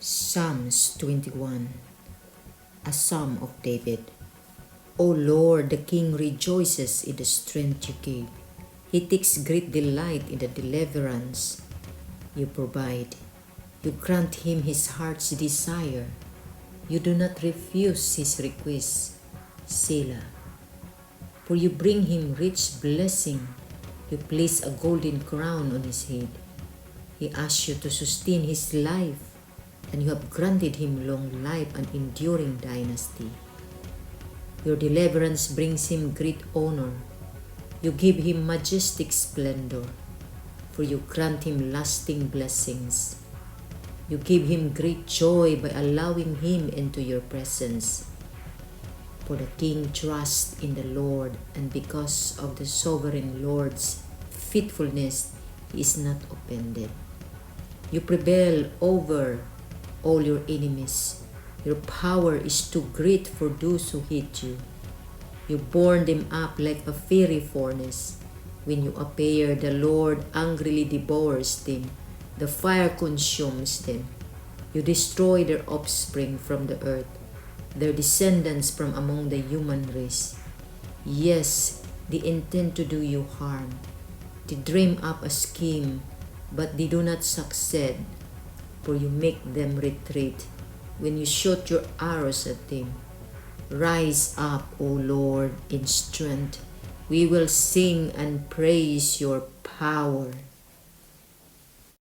Psalms 21, a Psalm of David. O Lord, the King rejoices in the strength you gave. He takes great delight in the deliverance you provide. You grant him his heart's desire. You do not refuse his request. Selah. For you bring him rich blessing. You place a golden crown on his head. He asks you to sustain his life, and you have granted him long life and enduring dynasty. Your deliverance brings him great honor. You give him majestic splendor, for you grant him lasting blessings. You give him great joy by allowing him into your presence. For the king trusts in the Lord, and because of the sovereign Lord's faithfulness, he is not offended. You prevail over all your enemies. Your power is too great for those who hate you. You burn them up like a fiery furnace. When you appear, the Lord angrily devours them. The fire consumes them. You destroy their offspring from the earth, their descendants from among the human race. Yes, they intend to do you harm. They dream up a scheme, but they do not succeed, for you make them retreat when you shoot your arrows at them. Rise up, O Lord, in strength. We will sing and praise your power.